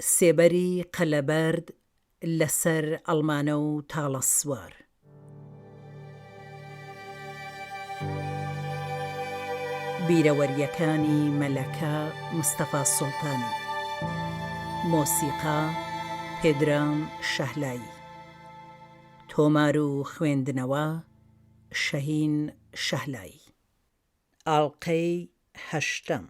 سێبەری قەلەبەرد لە سەر ئەڵمانە و تاڵە سوار. بیرەوەرییەکانی مەلەکە مستەفا سوڵتانی. مۆسیقا، پێدرام شەهلایی. تۆمار و خوێندنەوە، شەهین شەهلایی. ئاڵقەی هەشتەم.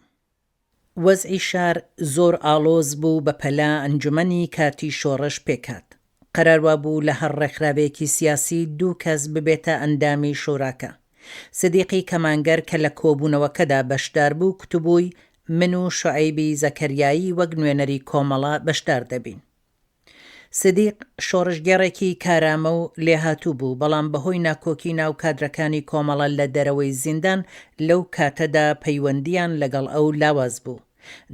وەزعی شار زۆر ئاڵۆز بوو بە پەلە ئەنجومەنی کاتی شۆڕش پێکهات. قەرار وابوو لە هەر ڕێکخراوێکی سیاسی دوو کەس ببێتە ئەندامی شۆراکە. سدیقی کەمانگەر کە لە کۆبوونەوەکەدا بەشدار بوو کوتبووی من و شوعەیبی زەکەریایی وەک نوێنەری کۆمەڵە بەشدار دەبین. سدیق شۆڕشگێڕێکی کارامە و لێهاتوو بوو، بەڵام بەهۆی ناکۆکی ناو کادرەکانی کۆمەڵە لە دەرەوەی زیندان لەو کاتەدا پەیوەندییان لەگەڵ ئەو لاواز بوو.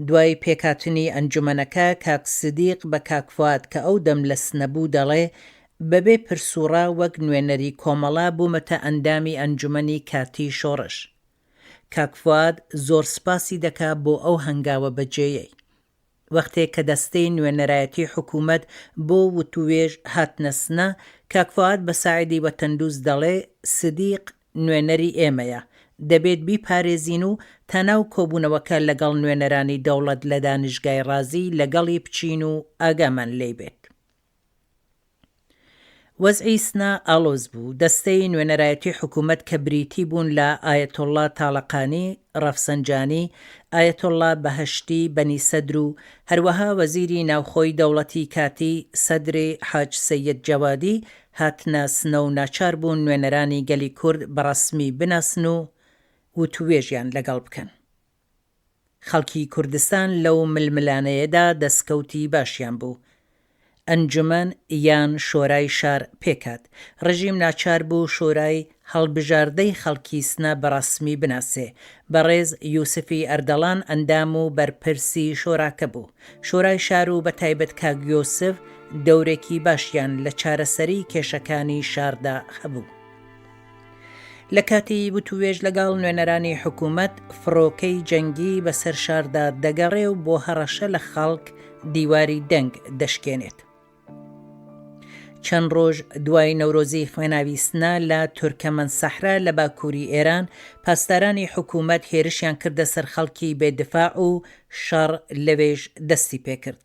دوای پێکهاتنی ئەنجومەنەکە کاک سدیق بە کاک فوئاد کە ئەو دەم لە سنە بوو دەڵێ بەبێ پرس و ڕا وەک نوێنەری کۆمەڵە بوومەتە ئەندامی ئەنجومەنی کاتیی شۆڕش. کاک فوئاد زۆر سپاسی دەکا بۆ ئەو هەنگاوە بەجێیەی. وەختێ کە دەستەی نوێنەرایەتی حکوومەت بۆ وتووێژ هاتنە سنە، کاک فوئاد بە ساعدی وەتەندووست دەڵێ سدیق نوێنەری ئێمەیە، دەبێت بیپارێزین و تا ناو کۆبوونەوەکە لەگەڵ نوێنەرانی دەوڵەت لە دانیشگای ڕازی لەگەڵی بچین و ئاگامان لێی بێت. وەزعی سنە ئاڵۆز بوو، دەستەی نوێنەرایەتی حکوومەت کە بریتی بوون لە ئایەتوڵڵا تاڵەقانی، ڕەفسەنجانی، ئایەتوڵڵا بەهەشتی، بەنی سەدر و هەروەها وەزیری ناوخۆی دەوڵەتی کاتی سەدری حاج سەید جەوادی هاتنە سنە و ناچار بوون نوێنەرانی گەلی کورد بە ڕەسمی بناسن و وتووێژیان لەگەڵ بکەن. خەڵکی کوردستان لەو ململانێیەدا دەسکەوتی باشیان بوو. ئەنجومەن یان شۆرای شار پێکهات. ڕژیم ناچار بوو شۆرای هەڵبژاردەی خەڵکی سنە بە ڕەسمی بناسێ. بەڕێز یوسفی ئەردەڵان ئەندام و بەرپرسی شۆراکە بوو. شۆرای شار و بە تایبەت کاک یۆسف دەورێکی باشیان لە چارەسەریی کێشەکانی شاردا هەبوو. لە کاتی وتووێژ لەگەڵ نوێنەرانی حکوومەت، فڕۆکەی جەنگی بەسەر شاردا دەگەڕێ و بۆ هەڕەشە لە خەڵک دیواری دەنگ دەشکێنێت. چەند ڕۆژ دوای نەورۆزی خوێناوی سنە لە تورکەمەن سەحرا لە باکووری ئێران، پاسدارانی حکوومەت هێرشیان کردە سەر خەڵکی بێ دفاع و شەڕ لەوێش دەستی پێکرد.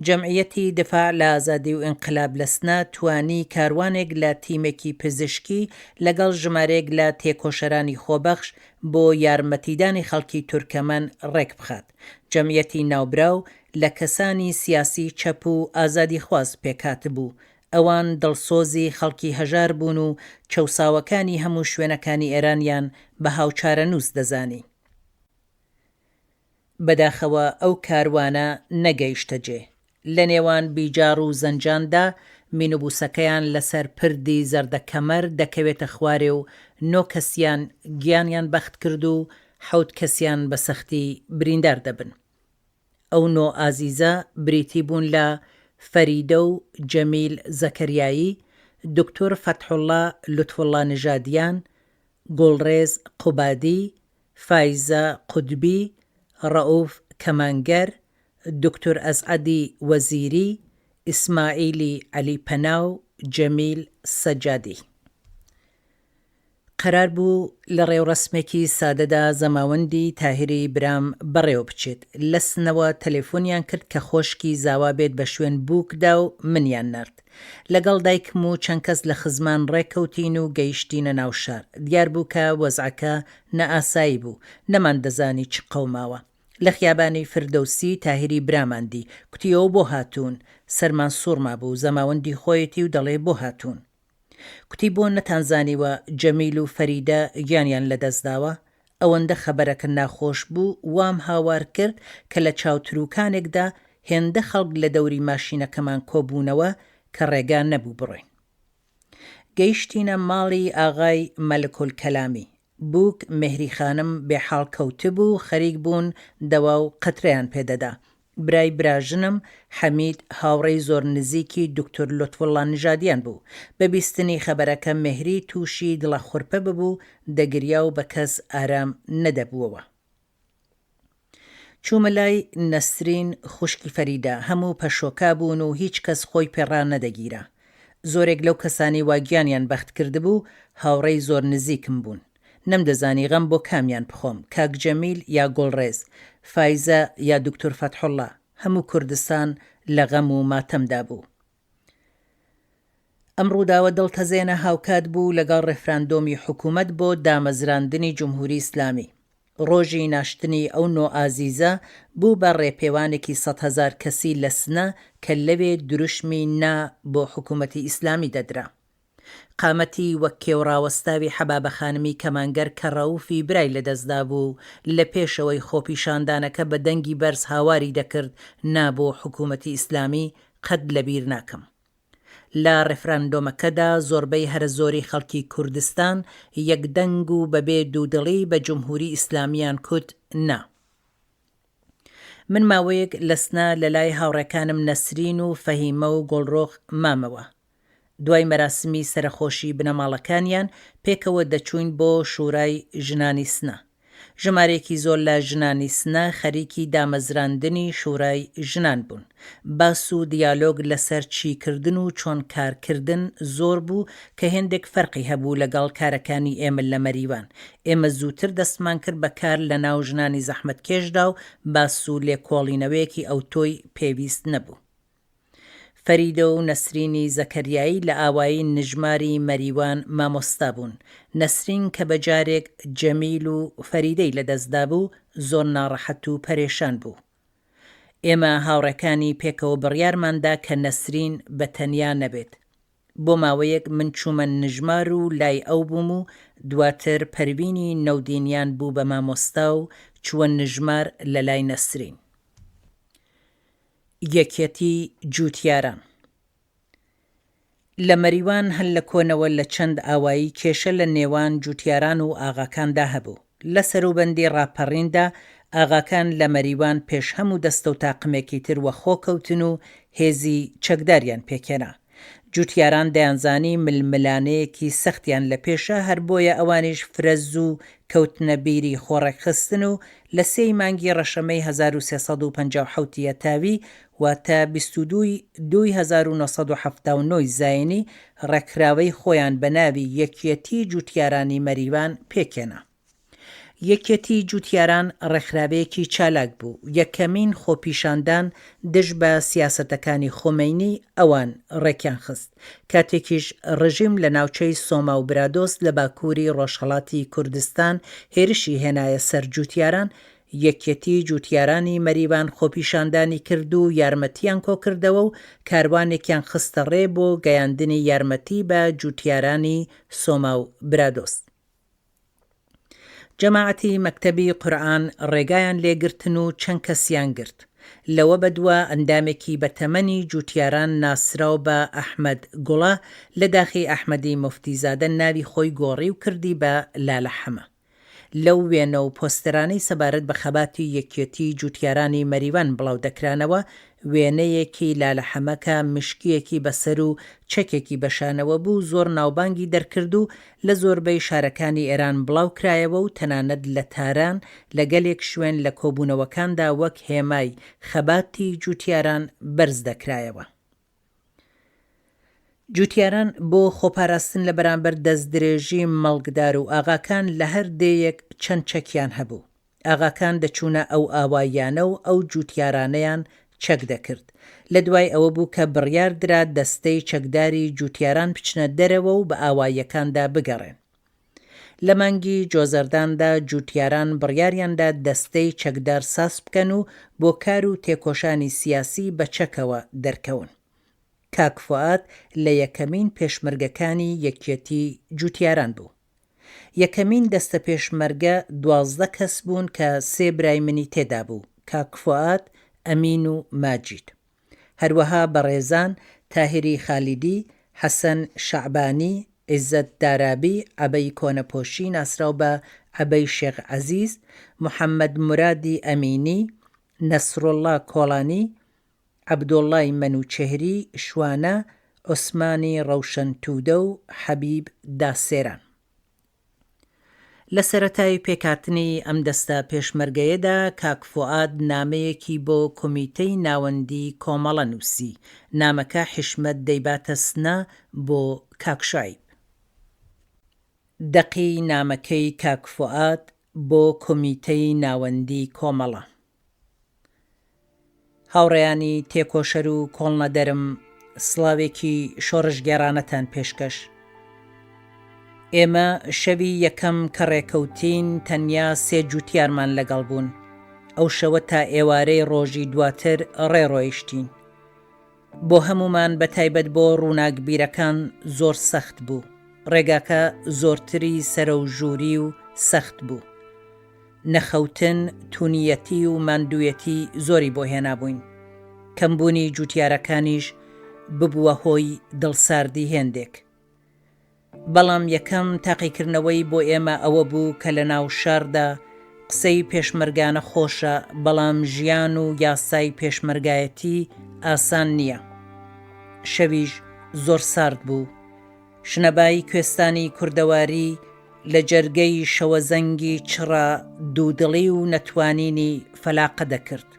جەمعیەتی دفاع لە ئازادی و ئینقلاب لە سنە توانی کاروانێک لە تیمێکی پزیشکی لەگەڵ ژمارەیەک لە تێکۆشەرانی خۆبەخش بۆ یارمەتیدانی خەڵکی تورکەمەن ڕێک بخات. جەمعیەتی ناوبراو لە کەسانی سیاسی چەپ و ئازادیخواز پێکهاتبوو. ئەوان دڵسۆزی خەڵکی هەژار بوون و چەوساوەکانی هەموو شوێنەکانی ئێرانیان بە هاوچارەنووس دەزانی. بەداخەوە ئەو کاروانە نەگەیشتە جێ. لە نێوان بیجاڕ و زەنجاندا مینوبوسەکەیان لەسەر پردی زەردەکەمەر دەکەوێتە خوارێ و نۆ کەسیان گیانیان بەخت کرد و حەوت کەسیان بە سەختی بریندار دەبن. ئەو نۆ ئازیزە بریتی بوون لە فەریدە و جەمیل زەکەریایی، دوکتور فەتحوڵڵا لوتفوڵڵا نژادیان، گوڵڕێز قوبادی، فایزە قوتبی، ڕەئوف کەمانگەر، دوکتور ئەسعەدی وەزیری، ئیسماعیلی عەلی پەنا و جەمیل سەجادی. قەرار بوو لە ڕێوڕەسمێکی سادەدا زەماوەندی تاهیری برام بەڕێوە بچێت. لە سنەوە تەلەفۆنیان کرد کە خۆشکی زاوا بێت بە شوێن بووکدا و منیان نارد. لەگەڵ دایکم و چەند کەس لە خزمان ڕێکەوتین و گەیشتینە ناو شار. دیار بوو کە وەزعەکە نائاسایی بوو. نەماندەزانی چ قەوماوە. لە خیابانی فردەوسی تاهیری برامان دی. کوتی ئەوە بۆ هاتوون؟ سەرمان سوڕمابوو. زەماوەندی خۆیەتی و دەڵێ بۆ هاتوون؟ کوتی بۆ نەتانزانیوە جەمیل و فەریدە گیانیان لەدەست داوە؟ ئەوەندە خەبەرەکە ناخۆش بوو وام هاوار کرد کە لە چاوتروکانێکدا هێندە خەڵک لە دەوری ماشینەکەمان کۆبوونەوە کە ڕێگا نەبوو بڕۆین. گەیشتینە ماڵی ئاغای مەلکولکەلامی. بووک مێهری خانم بێ حاڵ کەوتبوو، خەریک بوون دەوا و قەترەیان پێ دەدا. برای براژنم حەمید هاوڕێی زۆر نزیکی دوکتور لوتفوڵڵا نژادیان بوو. بە بیستنی خەبەرەکە مێهری تووشی دڵەخورپە ببوو، دەگریا و بە کەس ئارام نەدەبووەوە. چوومە لای نەسرین خوشکی فەریدە، هەموو پەشۆکا بوون و هیچ کەس خۆی پێ ڕانەدەگیرا. زۆرێک لەو کەسانەی وا گیانیان بەخت کردبوو، هاوڕێی زۆر نزیکم بوون. نەمدەزانی غەم بۆ کامیان بخۆم، کاک جەمیل یا گوڵڕێز، فایزە یا دوکتور فەتحوڵڵا. هەموو کوردستان لە غەم و ماتەمدا بوو. ئەم ڕووداوە دڵتەزێنە هاوکات بوو لەگەڵ ڕێفراندۆمی حکوومەت بۆ دامەزراندنی جمهوری ئیسلامی. ڕۆژی ناشتنی ئەو نۆ ئازیزە بوو بە ڕێپێوانێکی سەدهەزار کەسی لە سنە کە لەوێ دروشمی نا بۆ حکوومەتی ئیسلامی دەدرا. قامەتی وەک کێو ڕاوەستاوی حەبابە خانمی کەمانگەر کە ڕەوفی برای لە دەست دابوو و لە پێشەوەی خۆپیشاندانەکە بە دەنگی بەرز هاواری دەکرد نا بۆ حکوومەتی ئیسلامی قەت لە بیر ناکەم. لە ڕێفراندۆمەکەدا زۆربەی هەرە زۆری خەڵکی کوردستان یەکدەنگ و بەبێ دوودڵی بە جمهوری ئیسلامیان کوت نا. من ماوەیەک لە سنە لە لای هاوڕێکانم نەسرین و فەهیمە و گوڵڕوخ مامەوە. دوای مەراسمی سەرەخۆشی بنەماڵەکانیان پێکەوە دەچووین بۆ شورای ژنانی سنە. ژمارەیەکی زۆر لە ژنانی سنە خەریکی دامەزراندنی شورای ژنان بوون. باس و دیالۆگ لەسەر چی کردن و چۆن کار کردن زۆر بوو کە هێندێک فەرقی هەبوو لەگەڵ کارەکانی ئێمە لە مەریوان. ئێمە زووتر دەستمان کرد بە کار لە ناو ژنانی زەحمەتکێشدا و باس و لێکۆڵینەوەیەکی ئەوتۆی پێویست نەبوو. فەریدە و نەسرینی زەکەریایی لە ئاوایی نژماری مەریوان مامۆستا بوون. نەسرین کە بە جارێک جەمیل و فەریدەی لە دەست دابوو، زۆر ناڕەحەت و پەرێشان بوو. ئێمە هاوڕێکانی پێکەوە بڕیارمان دا کە نەسرین بە تەنیا نەبێت. بۆ ماوەیەک من چوومە نژمار و لای ئەو بووم و دواتر پەروینی نەودینیان بوو بە مامۆستا و چووە نژمار لە لای نەسرین. یەکیەتی جووتیاران لە مەریوان هەر لە کۆنەوە لە چەند ئاوایی کێشە لە نێوان جووتیاران و ئاغاکاندا هەبوو. لە سەروبەندی ڕاپەڕیندا ئاغاکان لە مەریوان پێش هەموو دەستە و تاقمێکی تر وەخۆ کەوتن و هێزی چەکداریان پێکهێنا. جوتیاران دەیانزانی ململانێیەکی سەختیان لە پێشە، هەر بۆیە ئەوانیش فرە زوو کەوتنە بیری خۆڕێکخستن و لە سێی مانگی ڕەشەمەی 1357 ی هەتاوی واتە 22 ی دووی 1979 ی زاینی ڕێکخراوەی خۆیان بە ناوی یەکیەتیی جوتیارانی مەریوان پێکهێنا. یەکیەتیی جوتیاران ڕێکخراوەیەکی چالاک بوو، یەکەمین خۆپیشاندان دژ بە سیاسەتەکانی خومەینی ئەوان ڕێکیان خست، کاتێکیش ڕژیم لە ناوچەی سۆما و برادۆست لە باکووری ڕۆژهەڵاتی کوردستان هێرشی هێنایە سەر جوتیاران، یەکیەتیی جوتیارانی مەریوان خۆپیشاندانی کرد و یارمەتییان کۆکردەوە و کاروانێکیان خستە ڕێ بۆ گەیاندنی یارمەتی بە جوتیارانی سۆما و برادۆست. جەماعەتی مەکتەبی قورئان ڕێگایان لێ گرتن و چەند کەسیان گرت. لەوە بەدوا ئەندامێکی بەتەمەنی جوتیاران ناسراو بە ئەحمەد گوڵە لە داخی ئەحمەدی موفتیزادە ناوی خۆی گۆڕی و کردی بە لالە حەمە. لەو وێنە و پۆستەرانەی سەبارەت بە خەباتی یەکیەتیی جوتیارانی مەریوان بڵاو دەکرانەوە، وێنەیەکی لالە حەمە کە مشکییەکی بە سەر و چەکێکی بە شانەوە بوو زۆر ناوبانگی دەرکرد و لە زۆربەی شارەکانی ئێران بڵاو کرایەوە و تەنانەت لە تاران لە گەلێک شوێن لە کۆبوونەوەکاندا وەک هێمای خەباتی جوتیاران بەرز دەکرایەوە. جوتیاران بۆ خۆپاراستن لە بەرامبەر دەستدرێژی مەڵکدار و ئاغاکان لە هەر دێیەک چەند چەکیان هەبوو. ئاغاکان دەچوونە ئەو ئاواییانە و ئەو جوتیارانەیان چەک دەکرد. لە دوای ئەوە بوو کە بڕیار درا دەستەی چەکداری جوتیاران بچنە دەرەوە و بە ئاواییەکاندا بگەڕێن. لە مانگی جۆزەرداندا جوتیاران بڕیاریان دا دەستەی چەکدار ساز بکەن و بۆ کار و تێکۆشانی سیاسی بە چەکەوە دەرکەون. کاک فوئاد لە یەکەمین پێشمەرگەکانی یەکیەتی جوتیاران بوو. یەکەمین دەستە پێشمەرگە 12 کەس بوون کە سێ برای منی تێدا بوو، کاک فوئاد، ئەمین و ماجید. هەروەها بەڕێزان تاهیری خالیدی، حەسەن شەعبانی، عیزەت دارابی، عەبەی کۆنەپۆشی ناسراو بە عەبەی شێخ عەزیز، محەمەد مورادی ئەمینی، نەسروڵڵا کۆڵانی، عەبدوڵڵای مەنوچێهری شوانە، عوسمانی ڕەوشەن توودە و حەبیب داسێران. لە سەرەتای پێکهاتنی ئەم دەستە پێشمەرگەیەدا کاک فوئاد نامەیەکی بۆ کۆمیتەی ناوەندی کۆمەڵە نووسی، نامەکە حیشمەت دەیباتە سنە بۆ کاک شوعەیب. دەقی نامەکەی کاک فوئاد بۆ کۆمیتەی ناوەندی کۆمەڵە. هاوڕێیانی تێکۆشەر و کۆڵنەدەرم سڵاوێکی شۆڕشگێڕانەتان پێشکەش. ئێمە شەوی یەکەم کە ڕێکەوتین تەنیا سێ جوتیارمان لەگەڵ بوون. ئەو شەوە تا ئێوارەی ڕۆژی دواتر ڕێ ڕۆیشتین. بۆ هەموومان بە تایبەت بۆ ڕووناکبیرەکان زۆر سەخت بوو. ڕێگاکە زۆرتری سەرەوژووری و سەخت بوو. نەخەوتن، تونیەتی و ماندوویەتی زۆری بۆ هێنابووین. کەمبوونی جووتیارەکانیش ببووە هۆی دڵساردی هێندێک. بەڵام یەکەم تاقیکردنەوەی بۆ ئێمە ئەوە بوو کە لە ناو شاردا قسەی پێشمەرگانە خۆشە، بەڵام ژیان و یاسای پێشمەرگایەتی ئاسان نییە. شەویش زۆر سارد بوو. شنەبای کوێستانی کوردەواری لە جەرگەی شەوەزەنگی چڕا دوودڵی و نەتوانینی فەلاقە دەکرد.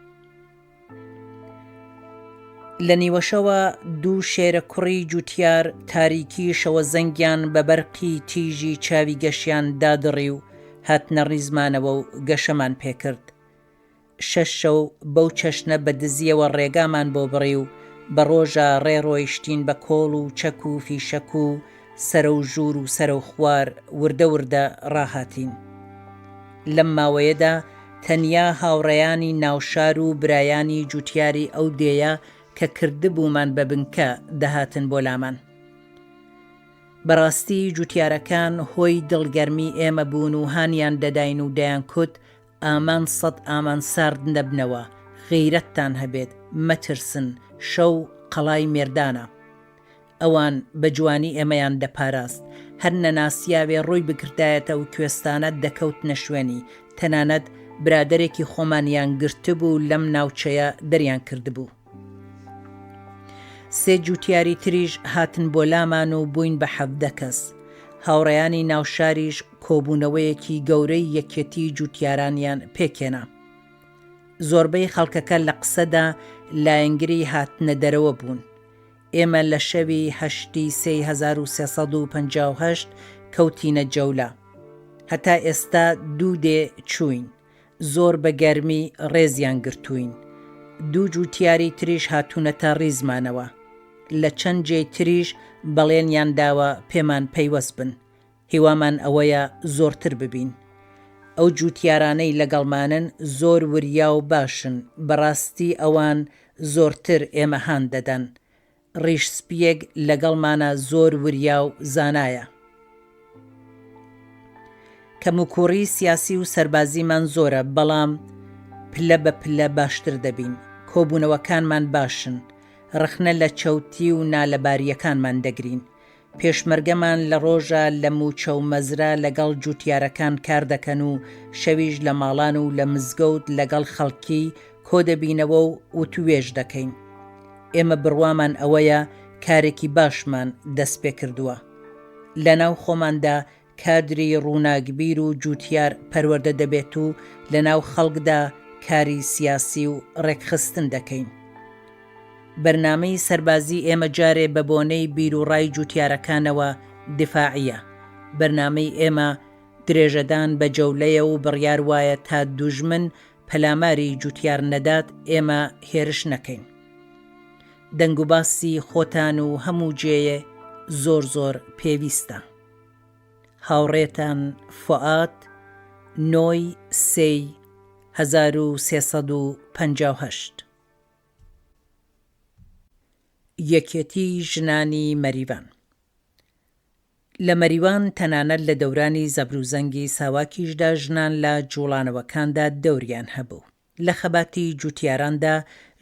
لە نیوەشەوە دوو شێرە کوڕی جوتیار تاریکی شەوەزەنگیان بە بەرقی تیژی چاوی گەشیان دادڕی و هاتنە ڕیزمانەوە و گەشەمان پێکرد. شەش شەو بەو چەشنە بە دزییەوە ڕێگامان بۆ بڕی و بە ڕۆژا ڕێ ڕۆیشتین بە کۆڵ و چەک و فیشەک و سەرەو ژوور و سەرەو خوار وردە وردە ڕاهاتین. لەم ماوەیەدا تەنیا هاوڕێیانی ناوشار و برایانی جوتیاری ئەو دێیە کە کردبوومان بە بنکە دەهاتن بۆ لامان. بەڕاستی جوتیارەکان هۆی دڵگەرمی ئێمە بوون و هانیان دەداین و دەیانکوت ئامان سەت ئامان سارد نەبنەوە، غیرەتتان هەبێت، مەترسن، شەو قەڵای مێردانە. ئەوان بە جوانی ئێمەیان دەپاراست، هەر نەناسیاوێ ڕووی بکردایەتە ئەو کوێستانە دەکەوتنە شوێنی، تەنانەت برادەرێکی خۆمانیان گرتبوو لەم ناوچەیە دەریان کردبوو. سێ جوتیاری تریش هاتن بۆ لامان و بووین بە 17 کەس. هاوڕێیانی ناوشاریش کۆبوونەوەیەکی گەورەی یەکێتی جوتیارانیان پێکهێنا. زۆربەی خەڵکەکە لە قسەدا لایەنگری هاتنە دەرەوە بوون. ئێمە لە شەوی هەشتی سێی 1358 کەوتینە جەولە. هەتا ئێستا دوو دێ چووین. زۆر بە گەرمی ڕێزیان گرتووین. دوو جووتیاری تریش هاتوونەتە ڕیزمانەوە. لە چەند جێی تریش بەڵێنیان داوە پێمان پەیوەست بن. هیوامان ئەوەیە زۆرتر ببین. ئەو جووتیارانەی لەگەڵمانن زۆر وریا و باشن، بەڕاستی ئەوان زۆرتر ئێمە هان دەدەن. ڕیش سپییەک لەگەڵمانە زۆر وریا و زانایە. کەموکووڕی سیاسی و سەربازیمان زۆرە، بەڵام پلە بە پلە باشتر دەبین. کۆبوونەوەکانمان باشن. ڕەخنە لە چەوتی و نالەبارییەکانمان دەگرین. پێشمەرگەمان لە ڕۆژا لە مووچە و مەزرا لەگەڵ جووتیارەکان کار دەکەن و شەویش لە ماڵان و لە مزگەوت لەگەڵ خەڵکی کۆدەبینەوە و وتووێژ دەکەین. ئێمە بڕوامان ئەوەیە کارێکی باشمان دەست پێکردووە. لەناو خۆماندا کادری ڕووناکبیر و جووتیار پەروەردە دەبێت و لەناو خەڵکدا کاری سیاسی و ڕێکخستن دەکەین. بەرنامەی سەربازی ئێمە جارێ بە بۆنەی بیروڕای جووتیارەکانەوە دیفاعییە. بەرنامەی ئێمە درێژەدان بە جەولەیە و بڕیار وایە تا دوژمن پەلاماری جوتیار نەدات ئێمە هێرش نەکەین. دەنگوباسی خۆتان و هەموو جێیێ زۆر زۆر پێویستە. هاوڕێتان فوئاد نۆی سێی 1358. یەکێتی ژنانی مەریوان. لە مەریوان تەنانەت لە دەورانی زەبروزەنگی ساواکیشدا ژنان لە جوڵانەوەکاندا دەوریان هەبوو. لە خەباتی جوتیاراندا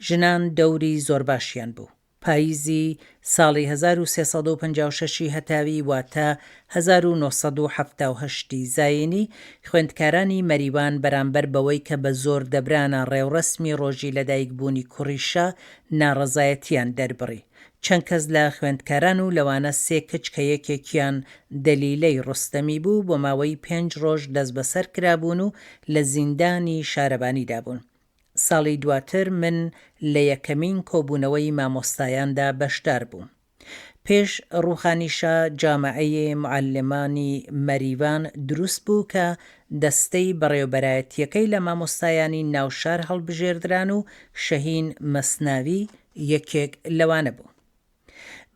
ژنان دەوری زۆرباشیان بوو. پاییزی ساڵی 1356 ی هەتاوی واتە 1978 ی زایینی، خوێندکارانی مەریوان بەرامبەر بەوەی کە بە زۆر دەبرانە ڕێوڕەسمی ڕۆژی لەدایکبوونی کوڕی شا ناڕەزایەتییان دەربڕی. چەند کەس لە خوێندکاران و لەوانە سێ کچ کە یەکێکیان دەلیلەی ڕۆستەمی بوو بۆ ماوەی پێنج ڕۆژ دەستبەسەر کرابوون و لە زیندانی شارەبانیدا بوون. ساڵی دواتر من لە یەکەمین کۆبوونەوەی مامۆستایاندا بەشدار بووم. پێش ڕووخانی شا جامعەی معلمانی مەریوان دروست بوو کە دەستەی بەڕێوەبەرایەتییەکەی لە مامۆستایانی ناو شار هەڵبژێردران و شەهین مەسناوی یەکێک لەوانە بوو.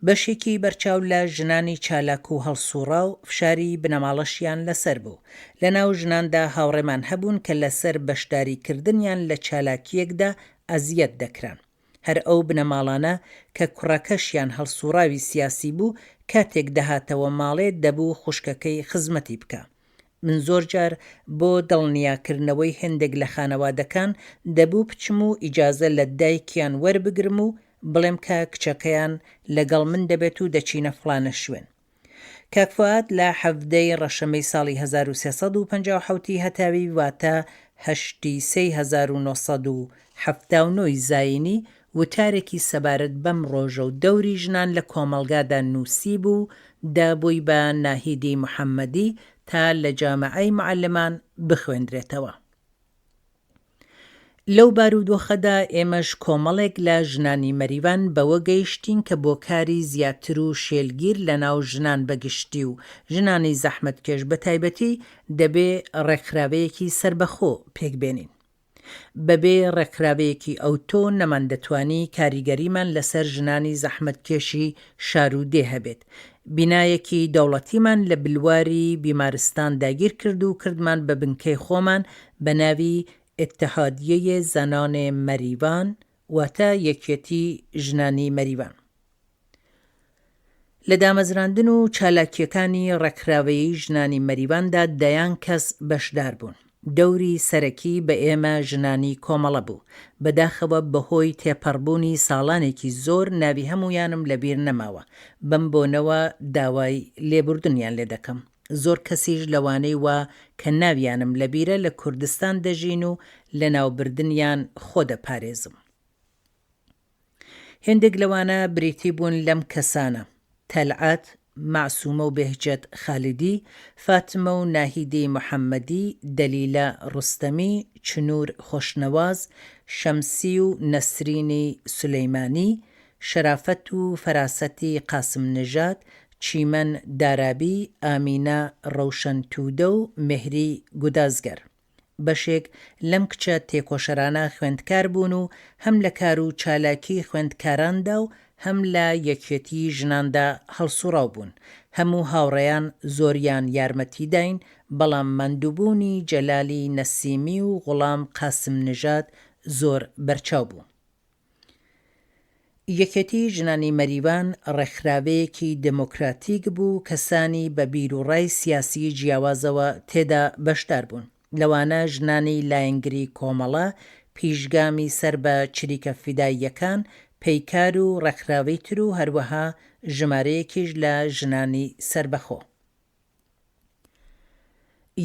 بەشێکی بەرچاو لە ژنانی چالاک و هەڵسووڕاو فشاری بنەماڵەشیان لەسەر بوو. لە ناو ژناندا هاوڕێمان هەبوون کە لەسەر بەشداریکردنیان لە چالاکییەکدا ئەزیەت دەکران. هەر ئەو بنەماڵانە کە کوڕەکەشیان هەڵسووڕاوی سیاسی بوو، کاتێک دەهاتەوە ماڵێ دەبوو خوشکەکەی خزمەتی بکا. من زۆر جار بۆ دڵنیاکردنەوەی هێندێک لە خانەوادەکان دەبوو بچم و ئیجازە لە دایکیان وەربگرم و بڵێم کە کچەکەیان لەگەڵ من دەبێت و دەچینە فڵانە شوێن. کاک فوئاد لە حەڤدە ی ڕەشەمەی ساڵی 1357 ی هەتاوی واتە هەشت ی سێی 1979 ی زایینی وتارێکی سەبارەت بەم ڕۆژە و دەوری ژنان لە کۆمەڵگادا نووسیبوو و دابووی بە ناهیدی محەممەدی تا لە جامعەی معەلمان بخوێندرێتەوە. لەو بارودۆخەدا ئێمەش کۆمەڵێک لە ژنانی مەریوان بەوە گەیشتین کە بۆ کاری زیاتر و شێلگیر لە ناو ژنان بە گشتی و ژنانی زەحمەتکێش بە تایبەتی دەبێ ڕێکخراوەیەکی سەربەخۆ پێک بێنین. بەبێ ڕێکخراوەیەکی ئەوتۆ نەماندەتوانی کاریگەریمان لەسەر ژنانی زەحمەتکێشی شار و دێ هەبێت. بینایەکی دەوڵەتیمان لە بلواری بیمارستان داگیر کرد و کردمان بە بنکەی خۆمان بە ناوی اتحادیه زنان مریوان واتە یەکێتی ژنانی مەریوان. لە دامەزراندن و چالاکییەکانی ڕێکخراوەیی ژنانی مەریواندا دەیان کەس بەشدار بوون. دەوری سەرەکی بە ئێمە ژنانی کۆمەڵە بوو. بەداخەوە بەهۆی تێپەڕبوونی ساڵانێکی زۆر ناوی هەموویانم لەبیر نەماوە. بەم بۆنەوە داوای لێبوردنیان لێ دەکەم. زۆر کەسیش لەوانەی وا کە ناویانم لەبیرە لە کوردستان دەژین و لە ناوبردنیان خۆ دەپارێزم. هێندێک لەوانە بریتی بوون لەم کەسانە، تەلعەت، مەعسومە و بێهجەت خالیدی، فاتمە و ناهیدی محەممەدی، دەلیلە ڕوستەمی، چنوور خۆشنەواز، شەمسی و نەسرینی سولەیمانی، شەرافەت و فەراسەتی قاسم نژاد، چیمەن دارابی، ئامینە ڕەوشەن توودە و مێهری گودازگەر. بەشێک لەم کچە تێکۆشەرانە خوێندکار بوون و هەم لە کار و چالاکیی خوێندکاراندا و هەم لە یەکێتیی ژناندا هەڵسووڕاو بوون. هەموو هاوڕێیان زۆریان یارمەتی داین، بەڵام ماندووبوونی جەلالی نەسیمی و غوڵام قاسمنژاد زۆر بەرچاو بوو. یەکێتی ژنانی مەریوان ڕێکخراوەیەکی دێمۆکراتیک بوو کەسانی بە بیروڕای سیاسیی جیاوازەوە تێدا بەشدار بوون، لەوانە ژنانی لایەنگری کۆمەڵە، پیشگامی سەر بە چریکە فیداییەکان، پەیکار و ڕێکخراوەی تر و هەروەها ژمارەیەکیش لە ژنانی سەربەخۆ.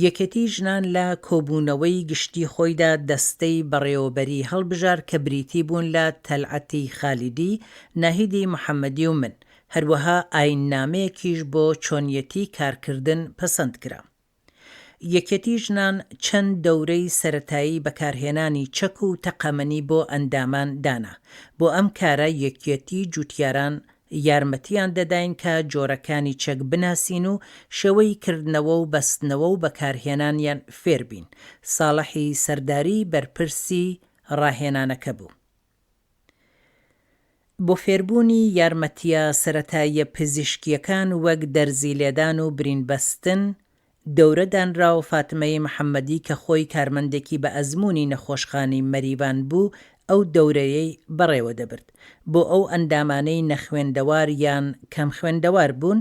یەکێتی ژنان لە کۆبوونەوەی گشتی خۆیدا دەستەی بەڕێوەبەری هەڵبژارد کە بریتی بوون لە تەلعەتی خالیدی، ناهیدی محەمەدی و من، هەروەها ئایننامەیەکیش بۆ چۆنیەتی کارکردن پەسەند کرا. یەکێتی ژنان چەند دەورەی سەرەتایی بەکارهێنانی چەک و تەقەمەنی بۆ ئەندامان دانا. بۆ ئەم کارە یەکیەتی جوتیاران یارمەتیان دەداین کە جۆرەکانی چەک بناسین و شێوەی کردنەوە و بەستنەوە و بەکارهێنانیان فێر بین. ساڵحی سەرداری بەرپرسی ڕاهێنانەکە بوو. بۆ فێربوونی یارمەتییە سەرەتاییە پزیشکییەکان وەک دەرزی لێدان و برین بەستن، دەورە دانرا و فاتمەی محەمەدی کە خۆی کارمەندێکی بە ئەزموونی نەخۆشخانەی مەریوان بوو ئەو دەورەیەی بەڕێوە دەبرد. بۆ ئەو ئەندامانەی نەخوێندەوار یان کەم خوێندەوار بوون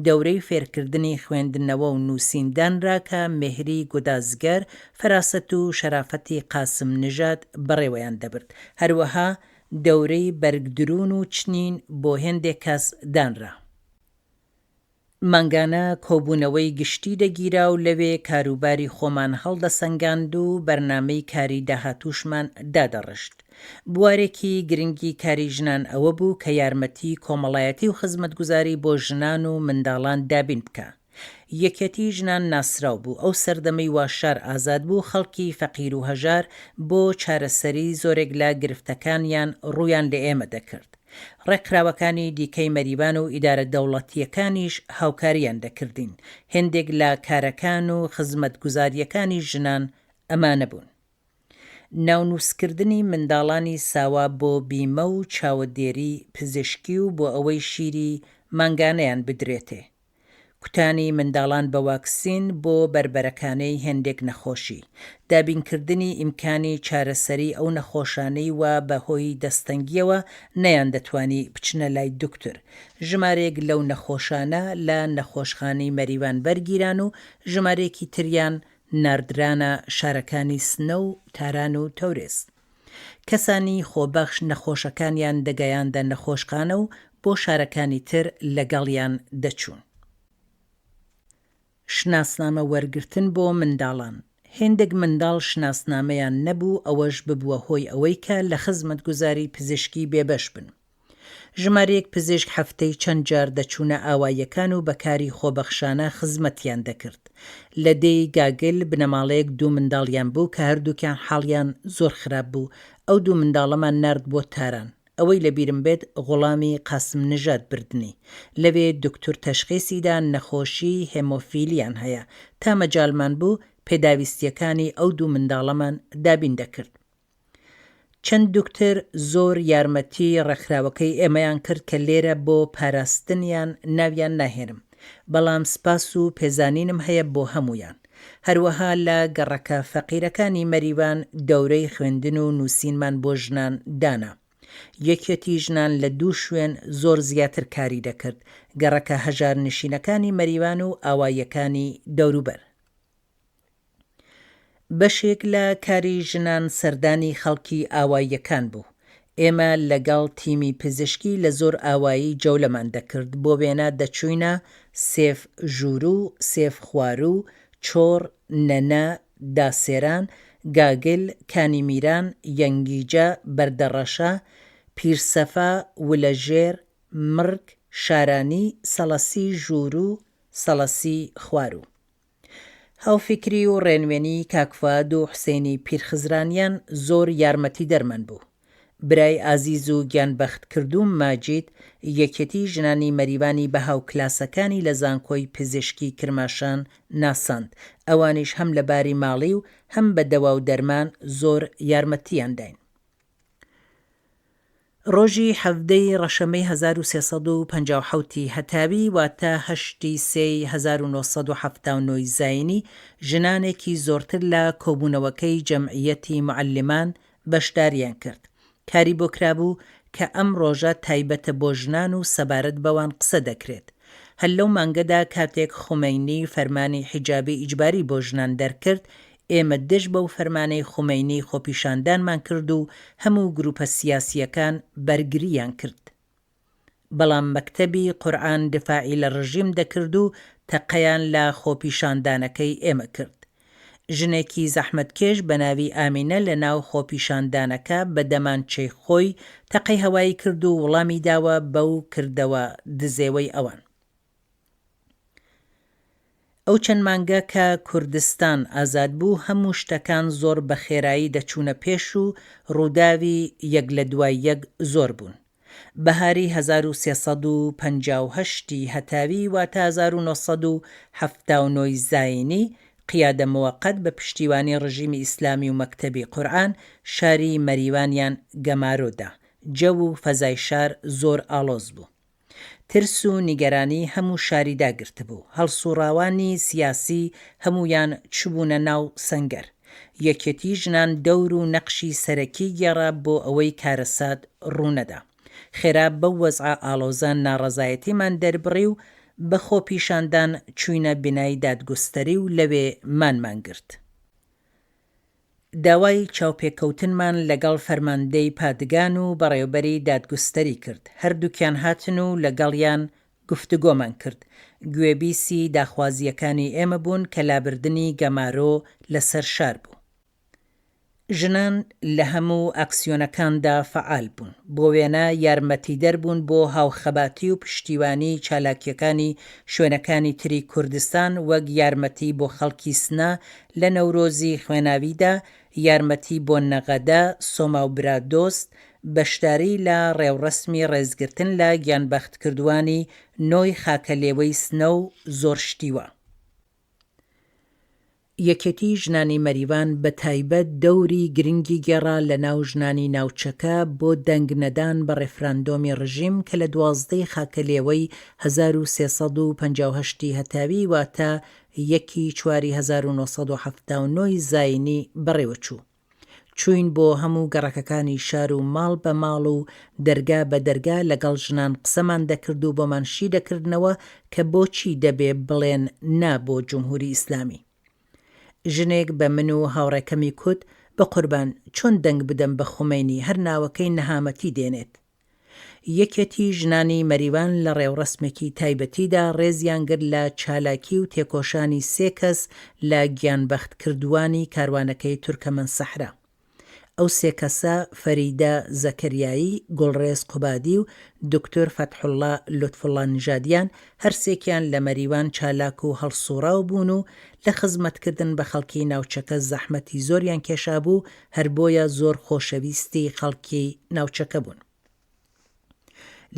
دەورەی فێرکردنی خوێندنەوە و نووسین دانرا کە مێهری گودازگەر، فەراسەت و شەرافەتی قاسم نژاد بەڕێوەیان دەبرد. هەروەها. دەورەی بەرگدروون و چنین بۆ هێندێک کەس دانرا. مانگانە کۆبوونەوەی گشتی دەگیرا و لەوێ کاروباری خۆمان هەڵدەسەنگاند و بەرنامەی کاری داهاتووشمان دادەڕشت. بوارێکی گرنگی کاری ژنان ئەوە بوو کە یارمەتی کۆمەڵایەتی و خزمەتگوزاری بۆ ژنان و منداڵان دابین بکا. یەکێتی ژنان ناسراو بوو، ئەو سەردەمەی وا شار ئازاد بوو خەڵکی فەقیر و هەژار بۆ چارەسەری زۆرێک لە گرفتەکانیان ڕوویان لە ئێمە دەکرد. ڕێکخراوەکانی دیکەی مەریوان و ئیدارە دەوڵەتییەکانیش هاوکارییان دەکردین. هێندێک لە کارەکان و خزمەتگوزارییەکانی ژنان ئەمانە بوون. ناونووسکردنی منداڵانی ساوا بۆ بیمە و چاوەدێری پزیشکی و بۆ ئەوەی شیری مانگانەیان بدرێتێ. کوتانی منداڵان بە واکسین بۆ بەربەرەکانێی هێندێک نەخۆشی. دابینکردنی ئیمکانی چارەسەری ئەو نەخۆشانەی وا بە هۆی دەستەنگییەوە نەیاندەتوانی بچنە لای دوکتور. ژمارەیەک لەو نەخۆشانە لە نەخۆشخانەی مەریوان بەرگیران و ژمارەیەکی تریان ناردرانە شارەکانی سنە و تاران و تەورێز. کەسانی خۆبەخش نەخۆشەکانیان دەگەیاندە نەخۆشخانە و بۆ شارەکانی تر لەگەڵیان دەچوون. شناسنامە وەرگرتن بۆ منداڵان، هێندێک منداڵ شناسنامەیان نەبوو ئەوەش ببووە هۆی ئەوەی کە لە خزمەتگوزاری پزیشکی بێبەش بن. ژمارەیەک پزیشک هەفتەی چەند جار دەچوونە ئاواییەکان و بە کاری خۆبەخشانە خزمەتیان دەکرد. لە دێی گاگل بنەماڵەیەک دوو منداڵیان بوو کە هەردووکیان حاڵیان زۆر خراپ بوو، ئەو دوو منداڵەمان نارد بۆ تاران. ئەوەی لە بیرم بێت غوڵامی قاسم نژاد بردنی. لەوێ دوکتور تەشخیسی دا نەخۆشیی هێمۆفیلیان هەیە. تا مەجالمان بوو پێداویستییەکانی ئەو دوو منداڵەمان دابین دەکرد. چەند دوکتر زۆر یارمەتی ڕێکخراوەکەی ئێمەیان کرد کە لێرە بۆ پاراستنیان ناویان ناهێنم بەڵام سپاس و پێزانینم هەیە بۆ هەموویان. هەروەها لە گەڕەکە فەقیرەکانی مەریوان دەورەی خوێندن و نووسینمان بۆ ژنان دانا. یەکیەتی ژنان لە دوو شوێن زۆر زیاتر کاری دەکرد، گەڕەکە هەژارنشینەکانی مەریوان و ئاواییەکانی دەوروبەر. بەشێک لە کاری ژنان سەردانی خەڵکی ئاواییەکان بوو. ئێمە لەگەڵ تیمی پزیشکی لە زۆر ئاوایی جەولەمان دەکرد، بۆ وێنە دەچووینە سێف ژووروو، سێف خواروو، چۆڕ، نەنە، داسێران، گاگل، کانی میران، یەنگیجە، بەردەڕەشە، پیرسەفا، ولەژێر، مڕگ، شارانی، سەڵەسی ژووروو، سەڵەسی خواروو. هاوفیکری و ڕێنوێنیی کاک فوئاد و حوسێنی پیرخزرانیان زۆر یارمەتیدەرمان بوو. برای ئازیز و گیانبەختکردووم ماجید، یەکێتی ژنانی مەریوانی بە هاوکلاسەکانی لە زانکۆی پزیشکی کرماشان ناساند، ئەوانیش هەم لە باری ماڵی و هەم بە دەوا و دەرمان زۆر یارمەتییان داین. ڕۆژی حەڤدە ی ڕەشەمەی 1357 ی هەتاوی واتە هەشت ی سێ ی 1979 ی زایینی ژنانێکی زۆرتر لە کۆبوونەوەکەی جەمعیەتی موعەلیمان بەشداریان کرد. کاری بۆ کرابوو کە ئەم ڕۆژە تایبەتە بۆ ژنان و سەبارەت بەوان قسە دەکرێت. هەر لەو مانگەدا کاتێک خومەینی فەرمانی حیجابی ئیجباری بۆ ژنان دەرکرد، ئێمە دژ بەو فەرمانەی خومەینی خۆپیشاندانمان کرد و هەموو گروپە سیاسییەکان بەرگرییان کرد. بەڵام مەکتەبی قورعان دفاعی لە ڕژیم دەکرد و تەقەیان لە خۆپیشاندانەکەی ئێمە کرد. ژنێکی زەحمەتکێش بە ناوی ئامینە لە ناو خۆپیشاندانەکە بە دەمانچەی خۆی تەقەی هەوایی کرد و وڵامی داوە بەو کردەوە دزێوەی ئەوان. ئەو چەند مانگە کە کوردستان ئازاد بوو هەموو شتەکان زۆر بە خێرایی دەچوونە پێش و ڕووداوی یەک لە دوای یەک زۆر بوون. بەهاری 1358 ی هەتاوی واتە 1979 ی زایینی، قیادە موەقەت بە پشتیوانی ڕژیمی ئیسلامی و مەکتەبی قورعان شاری مەریوانیان گەمارۆ دا. جەو و فەزای شار زۆر ئاڵۆز بوو. ترس و نیگەرانی هەموو شاری داگرتبوو. هەڵسوڕاوانی سیاسی هەموویان چبوونە ناو سەنگەر. یەکێتی ژنان دەور و نەقشی سەرەکی گێڕا بۆ ئەوەی کارەسات ڕوونەدا. خێرا بەو وەزعە ئاڵۆزە ناڕەزایەتیمان دەربڕی و بە خۆپیشاندان چووینە بینای دادگوستەری و لەوێ مانمان گرت. داوای چاوپێکەوتنمان لەگەڵ فەرماندەی پادگان و بەڕێوبەری دادگوستەری کرد، هەردووکیان هاتن و لەگەڵیان گفتوگۆمان کرد، گوێبیسی داخوازییەکانی ئێمە بوون کە لابردنی گەمارۆ لەسەر شار بوو. ژنان لە هەموو ئاکسیۆنەکاندا فەعال بوون، بۆ وێنە یارمەتیدەر بوون بۆ هاوخەباتی و پشتیوانی چالاکییەکانی شوێنەکانی تری کوردستان وەک یارمەتی بۆ خەڵکی سنە لە نەورۆزی خوێناویدا، یارمەتی بۆ نەغەدە، سۆما و برادۆست، بەشداری لە ڕێوڕەسمی ڕێزگرتن لە گیانبەختکردووانی نۆی خاکەلێوەی سنە و زۆر شتی وا. یەکێتی ژنانی مەریوان بە تایبەت دەوری گرنگی گێڕا لە ناو ژنانی ناوچەکە بۆ دەنگ نەدان بە ڕێفراندۆمی ڕژیم کە لە 12 ی خاکەلێوەی 1358 ی هەتاوی واتە یەک ی چواری 1979 ی زاینی بەڕێوە چوو. چووین بۆ هەموو گەڕەکەکانی شار و ماڵ بە ماڵ و دەرگا بە دەرگا لەگەڵ ژنان قسەمان دەکرد و بۆمان شی دەکردنەوە کە بۆچی دەبێ بڵێن نا بۆ جمهوری ئیسلامی. ژنێک بە من و هاوڕێکەمی کوت، بەقوربان چۆن دەنگ بدەم بە خومەینی هەر ناوەکەی نەهامەتی دێنێت. یەکێتی ژنانی مەریوان لە ڕێوڕەسمێکی تایبەتیدا ڕێزیان گرت لە چالاکی و تێکۆشانی سێ کەس لە گیانبەختکردووانی کاروانەکەی تورکەمەن سەحرا. ئەو سێ کەسە فەریدە زەکەریایی، گوڵڕێز قوبادی و دوکتور فەتحوڵڵا لوتفوڵڵا نژادیان هەرسێکیان لە مەریوان چالاک و هەڵسووڕاو بوون و لە خزمەتکردن بە خەڵکی ناوچەکە زەحمەتی زۆریان کێشابوو، هەر بۆیە زۆر خۆشەویستی خەڵکی ناوچەکە بوون.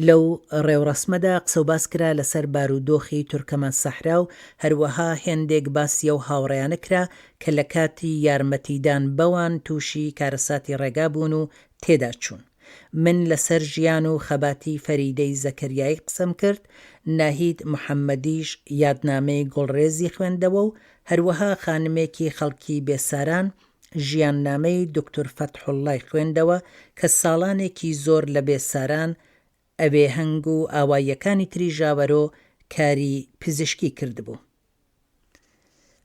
لەو ڕێوڕەسمەدا قسەوباس کرا لەسەر بارودۆخی تورکەمەن سەحرا و هەروەها هێندێک باسی ئەو هاوڕێیانە کرا کە لە کاتی یارمەتیدان بەوان تووشی کارەساتی ڕێگا بوون و تێدا چوون. من لەسەر ژیان و خەباتی فەریدەی زەکەریایی قسەم کرد، ناهید محەممەدیش یادنامەی گوڵڕێزی خوێندەوە و هەروەها خانمێکی خەڵکی بێساران ژیاننامەی دوکتور فەتحوڵڵای خوێندەوە کە ساڵانێکی زۆر لە بێساران، ئەوێهەنگ و ئاواییەکانی تری ژاوەرۆ کاری پزیشکی کردبوو.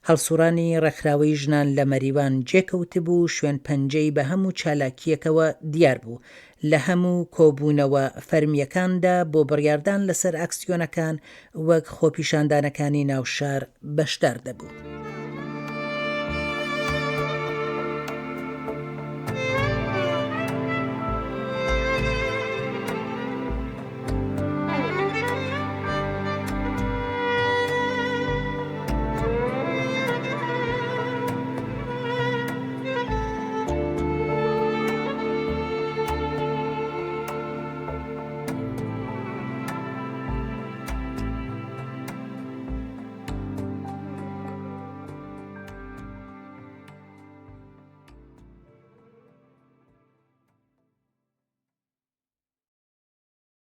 هەڵسوڕانی ڕێکخراوەی ژنان لە مەریوان جێ کەوتبوو، شوێن پەنجەی بە هەموو چالاکییەکەوە دیار بوو. لە هەموو کۆبوونەوە فەرمییەکاندا بۆ بڕیاردان لەسەر ئاکسیۆنەکان وەک خۆپیشاندانەکانی ناو شار بەشدار دەبوو.